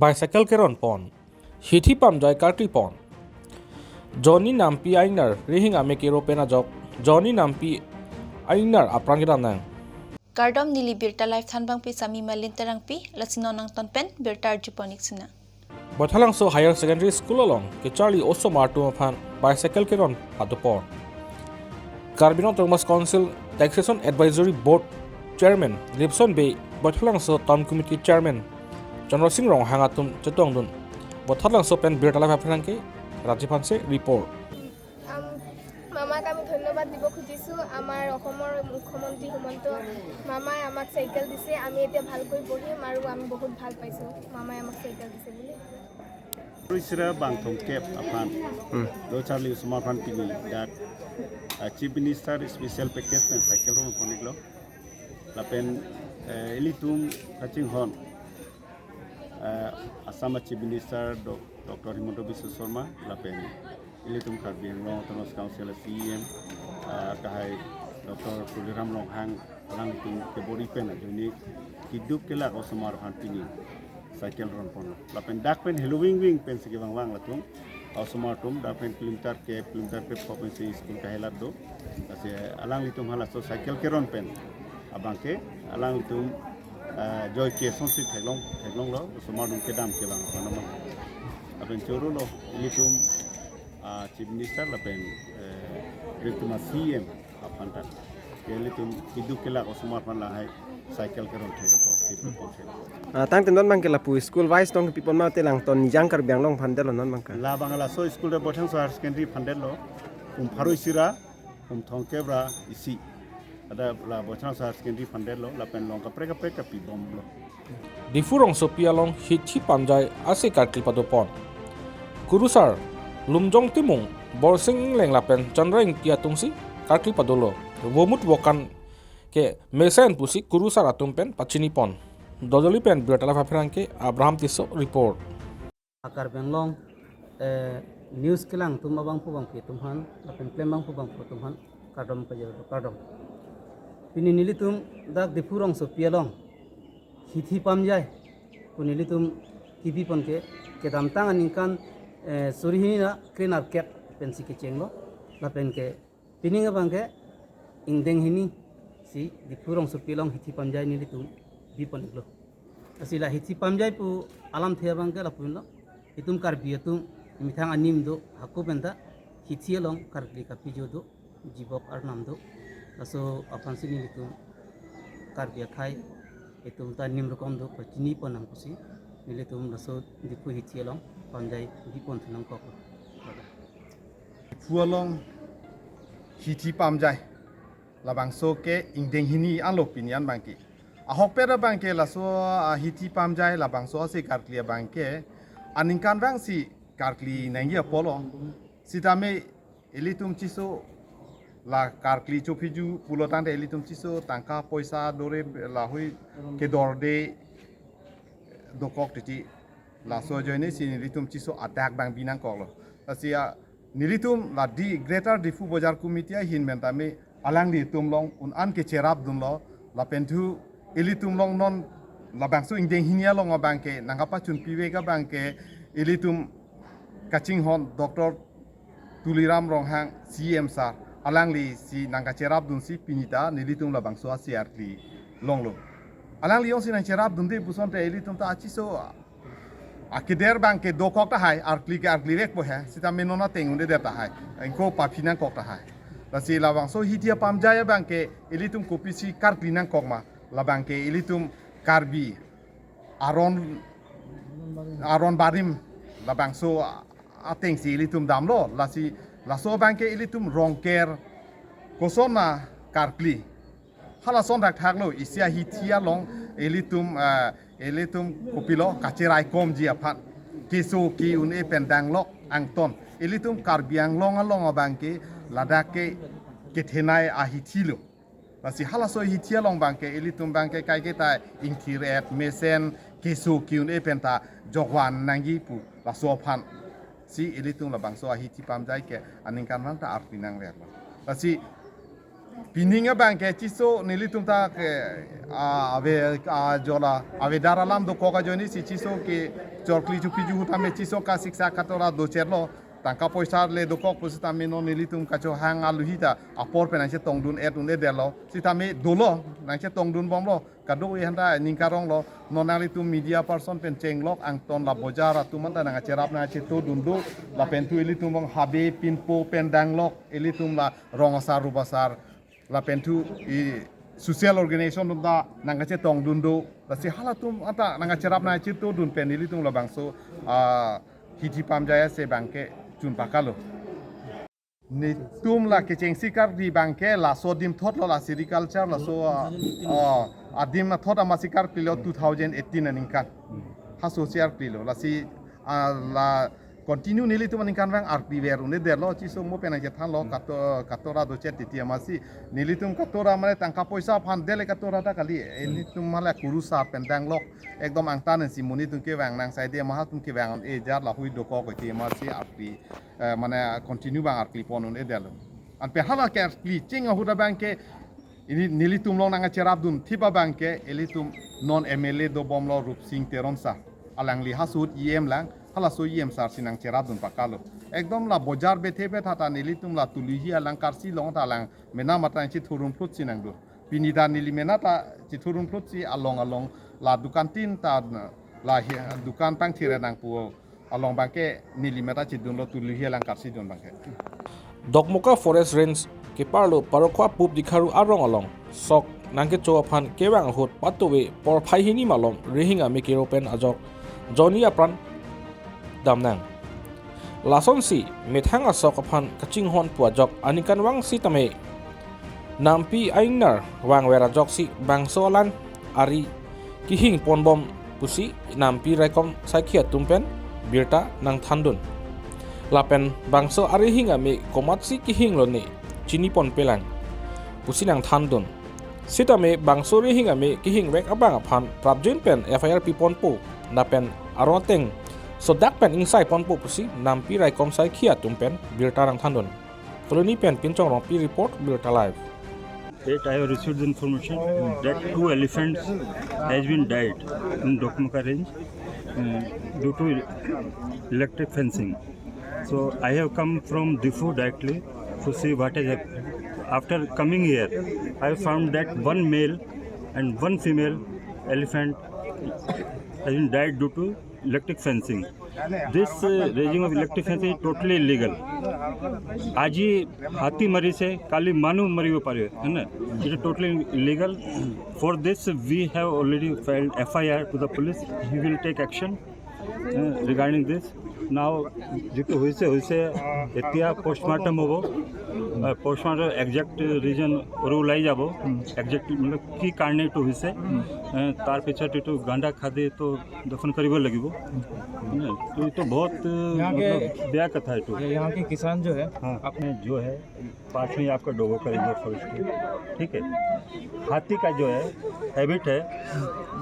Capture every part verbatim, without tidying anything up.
Bicycle keron pon. Hithi pamjai karkli pon. Johnny Nampi Ainar rihing ame kero pen ajok Johnny Nampi Ainar apran kedam nang. Kardom, neli Birta Live thanbangpi Sami Malin Terangpi, lasi non nangton pen birta arjupon-ik sinang. Boithalangso Higher Secondary School along kecharli osomar atum aphan bicycle keron padopon. Karbi Anglong Autonomous Council Taxation Advisory Board Chairman Dilipson Bey, Boithalangso Town Committee Chairman Chandra Sing Ronghang atum chetongdun. Boithalangso pen Birta Live aphrang ke Rajiv Hanse report. আম, মামাক আমি ধন্যবাদ দিব খুজিছোঁ। আমাৰ অসমৰ মুখ্যমন্ত্ৰী হিমন্ত মামাই আমাক চাইকেল দিছে। আমি এতিয়া ভালকৈ পঢ়িম আৰু আমি বহুত ভাল পাইছোঁ মামাই আমাক চাইকেল দিছে বুলি। Risira bangthong kep aphan, hmm, do charli osomar aphan pini dak, uh, Chief Minister special package pen cycle ron pon-iklo. Lapen, eh, ilitum kachinghon, eh, Assam Chief Minister Do-, Doctor Himanta Biswa Sarma, lapen ilitum Karbi Anglong Autonomous Council C E M, eh, kahai Doctor Tuliram Ronghang, alanglitum kebor-i pen ajoine keduk kelak osomar aphan pini cycle ron ponlo. Lapen dak pen heloving wing pensi kevang vang latum, osomar atum dak pen kilometer kep, kilometer kep ko pensi school kahelat do. Lasi alanglitum halaso cycle keron pen abangke alanglitum, eh, joike asonsi theklong, theklonglo, osomar atum kedam kevang aphan amang. Lapen choro lo, ilitum, ah, Chief Minister lapen, eh, ilitum C E M aphan ta. Ke ilitum keduk kelak osomar aphan lahai cycle keron thek apot, kepi pon thek apot. Ah, tangte non abangke lapu school wise tong kepi pon ma te, langton Nijang Karbi Anglong aphan detlo non abangke? Labang laso school de Boithalangso Higher Secondary aphan detlo. Kum pharo isi ra, kum thomkep ra isi. Ada la Boithalangso Higher Secondary aphan detlo, lapen along kaprek kaprek kapibomlo. Diphu rongsopi along hithi pamjai ase karkli padopon. Kurusar, Lumjong Timung, Borsing Ingleng lapen Chandra Ingti atumsi karkli padolo. Vomut vokan ke mesen pusi kurusar atum pen pachinipon. Dojoli pen Birta Live aphrang ke Abraham Tisso report. Karbi Anglong, eh, news kelang atum abangphu bangphi atum aphan, lapen klem abangphu bangphu atum aphan kardom pajir, kardom. Pini nelitum dak Diphu rongsopi along hithi pamjai pu nelitum kepi pon ke, kedamtang aningkan, eh, suri hini ra krenerkep pensi kechenglo, lapen ke pining abangke ingdeng hini si Diphu rongsopi along hithi pamjai nelitum bipon-iklo. Lasi la hithi pamjai pu alamthe abangke lapu-anlo. Itum Karbi atum methang anim do, hako penta hithi along karkli kapijo do, jibok arnam do. Laso aphansi nelitum Karbi akhei itum ta nim rokom do, pachinipon nang pusi nelitum laso Diphu hithi along pamjai bipon thu nangkok. Diphu along hithi pamjai labangso ke ingdeng hini anlo pini an abangke. Ahokpet abangke laso, ah, hithi pamjai labangso ase karkli abangke aningkanvang si karkli nangji apotlo. Sitame ilitum chiso la karkli chophiju pulo tangte ilitum chiso tangka poisa dore lahui kedorde dokok titi laso ajoine si nelitum chiso adak abang binangkoklo. Lasi, ah, nelitum la di Greater Diphu Bazar Committee ahin pen tame alanglitum along un-an kecherapdunlo, lapen thu ilitum along non labangso ingdeng hini along abangke nangkapachunpivek abangke ilitum kachinghon Doctor Tuliram Ronghang C E M sir, alanglisi nangkacherapdunsi pini ta nelitum labangso ase karkli longlo. Alangli jongsi nangcherapdunde pusonte ilitum ta achiso akeder abangke dokok tahai, karkli ke karklivekpo he, sitame non ateng un-edet tahai, ingko paphi nangkok tahai. Lasi labangso hithi apamjai abangke ilitum kopisi karkli nangkok ma, labangke ilitum Karbi aron, aron barim labangso atengsi ilitum damlo, lasi laso abangke ilitum Rongker koson ma karkli. Halason thakthaklo, isi ahithi along ilitum, eh, ilitum kopilo kacheraikomji aphan keso ke-un-e pen danglok angton. Ilitum Karbi Anglong along abangke ladak ke kethenei ahithilo. Lasi halaso ahithi along abangke ilitum abangke kaiketa ingthir-et mesen keso ke-un-e penta jokvan nangji pu laso aphansi ilitum labangso ahithi pamjai ke aningkanvang ta karkli nangverlo. Lasi Pining abang ke chiso nelitum ta ke, ah, ave, ah, jola, avedar alam dokok ajoine si chiso kechorkli chupi juhu tame chiso kasiksa katora dochetlo, tangka poisa le dokok pusitame non nelitum kachohang aluhi ta apor pen nangchetongdun-et un-edetlo, sitame dolo, nangchetongdun bomlo, kadokave aphanta ning karonglo, non nanglitum media person pen chenglok angton la bojar atum anta nangkacherap nangkachetodun do, lapen thu ilitum along habe pinpo pen danglok, ilitum la rong asar rup asar, lapen thu i social organization atum ta nangkachetongdun do, lasi halatum anta nangkacherap nangkachetodun pen ilitum labangso, ah, hithi pamjaya se abang ke chun pakalo. Netum la kechengsi karkli abang ke laso adim thotlo, la sericulture laso, ah, ah, adim thot amatsi karklilo two thousand eighteen aningkan. Haso si arklilo, lasi, ah, la continue nelitum aningkanvang arkliver un-edetlo, chiso mo pen nangchethanlo, kato, katora dochet titi amatsi. Nelitum katora mane tangka poisa aphan dele katora ta kali, ilitum mane kurusar pen danglok, ekdom angtan si monit atum kevang nang saide maha atum kevang un-e jar lahui dokok titi amatsi arkli, eh, mane continue abang arkli pon un-edetlo. Anpe hala ke arkli cheng ahut abang ke ili nelitum along nangkacherapdun thip abang ke ilitum non M L A dobomlo Rupsing Teron sir. Alangli haso ahut E M lang, halaso E M sir si nangcherapdun pakalo. Ekdom la bojar bethe bethata nelitum la tuluhi alang karsi long ta alang mena mata chithurumphlut si nangdun. Pini ta neli mena ta chithurumphlut si along along la dukan tin ta la hi-, dukan pangthir nangpo along abang ke neli mena chidunlo tuluhi alang karsi dun abang ke. Dokmoka Forest Range keparlo Parokhowa Pup Dikharu arong along sok nangkecho aphan kevang ahut patuve porphai hini malom rihing ame kero pen ajok jonni apran damnang. Lasonsi methang asok aphan kachinghon pu ajok aningkanvang sitame nampi a-ingnar vangver ajoksi bangso alang ari kehing ponbom pusi nampi raikom saikhi atum pen birta nangthandun. Lapen bangso arihing ame komatsi kehinglo ne chini ponpelang pusi nangthandun. Sitame bangso rihing ame kehingvek abang aphan prapjin pen F I R piponpo, lapen aro ateng sodak pen ingsai ponpo pusi nampi raikom saikhi atum pen birta nangthandun. Koloni pen Pinchong Rongpi report, Birta Live. That I have received information that two elephants has been died in Dokmoka range, uh, due to electric fencing. So I have come from Diphu directly to see what has happened. After coming here, I found that one male and one female elephant has been died due to electric fencing. This, uh, raising of electric fencing is totally illegal. Aji hati mari se kali manu mari pare, hai na? It is totally illegal. For this, we have already filed F I R to the police. He will take action, uh, regarding this. Now, যিটো হৈছে, হৈছে, এতিয়া পোষ্টমৰ্টেম হ'ব। আৰু post-mortem exact reason আৰু ওলাই যাব, একজেক্ট মানে কি কাৰণে এইটো হৈছে। এ, তাৰ পিছত এইটো গান্ধা খাদে তো দফন কৰিব লাগিব। নে? তো এইটো বহুত, यहाँ के मतलब, বেয়া কথা এইটো। ये यहाँ के किसान जो है, हाँ। अपने जो है, पास में ही आपका डोगोका रिजर्व फॉरेस्ट है, ठीक है। हाथी का जो है, हैबिट है,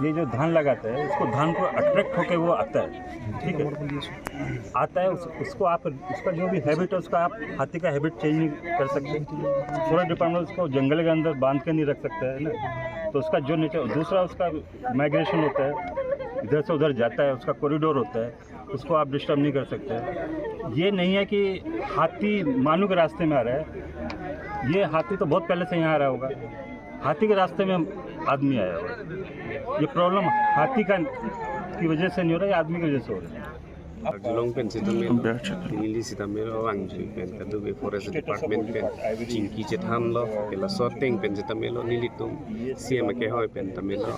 ये जो धान लगाता है, उसको, धान को अट्रैक्ट होके वो आता है, ठीक है। आता है, उस, उसको आप, उसका जो भी हैबिट है, उसका आप हाथी का हैबिट चेंज नहीं कर सकते। फॉरेस्ट डिपार्टमेंट उसको जंगल के अंदर बांध के नहीं रख सकता है ना, तो उसका जो नेचर, दूसरा उसका माइग्रेशन होता है, इधर से उधर जाता है, उसका कॉरिडोर होता है, उसको आप डिस्टर्ब नहीं कर सकते। ये नहीं है कि हाथी मानव के रास्ते में आ रहा है, ये हाथी तो बहुत पहले से यहाँ आ रहा होगा, हाथी के रास्ते में आदमी आया होगा। ये प्रॉब्लम हाथी का, की वजह से नहीं हो रहा, ये आदमी की वजह से हो रहा है। Arjulong pen sitame neli sitame lo vangji pen kadokave forest department pen chingki chethanlo, ke laso ateng pen sitame lo nelitum C M akehoi pen tame lo,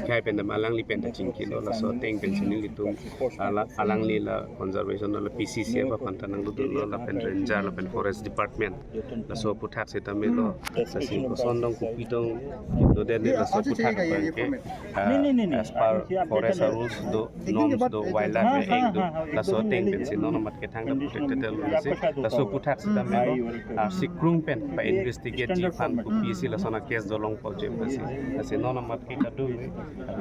khei pen tame alangli pen ta chingkilo, laso ateng pen si nelitum ala-, alangli la conservation la P C C F aphan ta nangdodunlo, lapen ranger lapen forest department laso aphuthak sitame lo, lasi koson dong kopi dong, do den laso aphuthak abang ke, ah, as per forest rules do, norms do, wildlife act do, Laso ateng pensi non amat ke thangta protected area si. Laso aputhak sitame lo, ah, sikrung pen pa-investigate ji aphan kopisi lason a-case dolong pojim pensi. Lasi non amat ke kadung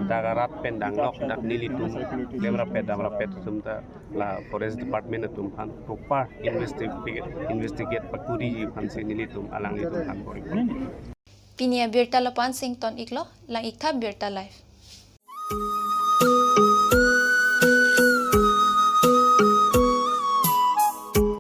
dak arat pen danglok dak nelitum klemrapet damrapet atum ta la Forest Department atum aphan proper investigate, investigate pakuri ji aphansi nelitum alanglitum aphan bor-i. Pini abirta lapu-an si ington-iklo, lang-iktha Birta Live.